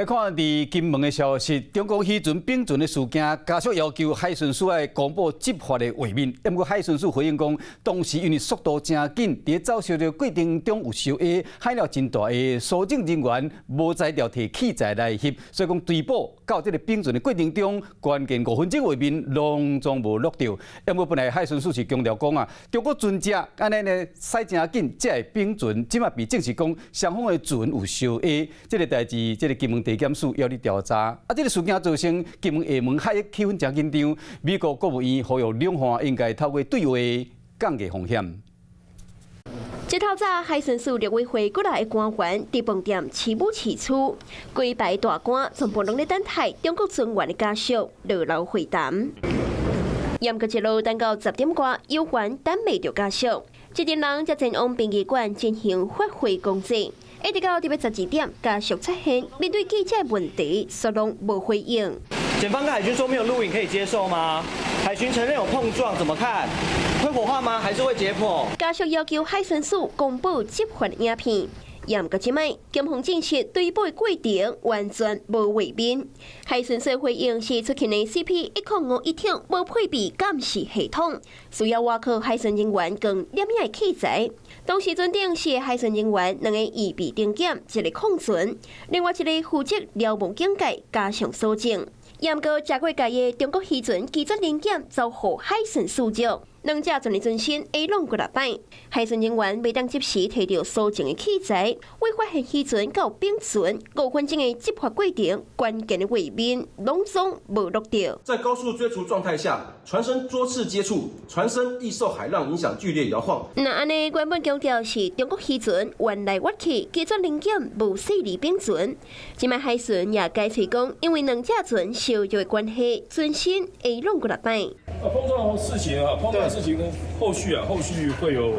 來看佇金門的消息，中國漁船併船的事件，家屬要求海巡署愛公布執法的畫面。毋過海巡署回應講，當時因為速度誠緊，佇走私的過程中有相挨，海浪真大的搜證人員無才調提器材來翕，所以講追捕到這个併船的過程中，關鍵5分鐘畫面攏總無錄著。毋過本來海巡署是強調講啊，中國船隻按呢呢駛誠緊，才會併船，這馬被證實講雙方的船有相挨，這个代誌這个金門地檢署猶佇調查，啊，這个事件造成金門廈門海域氣氛誠緊張。美國國務院呼籲兩岸應該透過對話降低風險。這透早海巡署陸委會幾若个官員佇飯店市武市區，規排大官全部攏咧等待中國船員的家屬落樓會談。猶閣一路等到10點外，猶原等袂著家屬，這陣人才前往殯儀館進行法會工作。一直到佇欲12點，家屬出現，面對記者問題，煞攏無回應。檢方跟海巡說沒有錄影可以接受嗎？海巡承認有碰撞，怎麼看？會火化嗎？還是會解剖？家屬要求海巡署公布執法影片。猶閣這擺，檢方證實追捕的過程完全無畫面。海巡署回應是出勤的 CP 1051艇無配備監視系統，需要倚靠海巡人員更攝影的器材。當時船頂四个海巡人員，兩个預備定檢，一个控船，另外一个負責瞭望警戒，加上搜證。猶閣食過界的中國漁船機載零件遭予海巡署捉，兩隻船的船身挨弄幾若擺，海巡人員袂當及時提著搜證的器材，未發現漁船佮併船5分鐘的執法過程，關鍵的畫面攏總無錄著。在高速追逐狀態下，船身多次接觸，船身易受海浪影響劇烈搖晃。若按呢，原本強調是中國漁船彎來彎去，機載零件無細膩併船。這擺海巡也解釋講，因為兩隻船相撞的關係，船身會弄幾若擺。啊，碰撞事情啊，碰撞事情後續啊，後續會有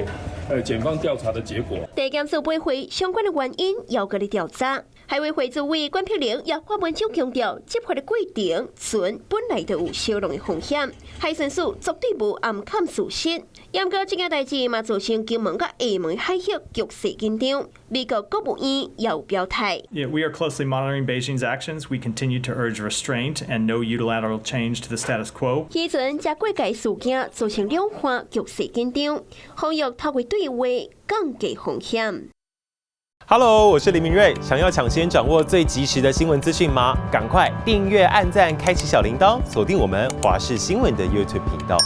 檢方調查的結果。地檢署駁回相關的原因，猶閣咧調查。海委會主委關碧玲也發文章強調，執法的過程船本來就有相撞的風險，海巡署絕對無掩蓋事實。毋過這件代誌嘛，造成金門佮廈門海域局勢緊張。美國國務院也有表態。 Yeah, we are closely monitoring Beijing's actions. We continue to urge restraint and no unilateral change to the status quo. 漁船食過界事件造成兩岸局勢緊張，呼籲透過對話降低風險。 Hello，我是林明瑞。想要搶先掌握最及時的新聞資訊嗎？趕快訂閱、按讚、開啟小鈴鐺，鎖定我們華視新聞的 YouTube 頻道。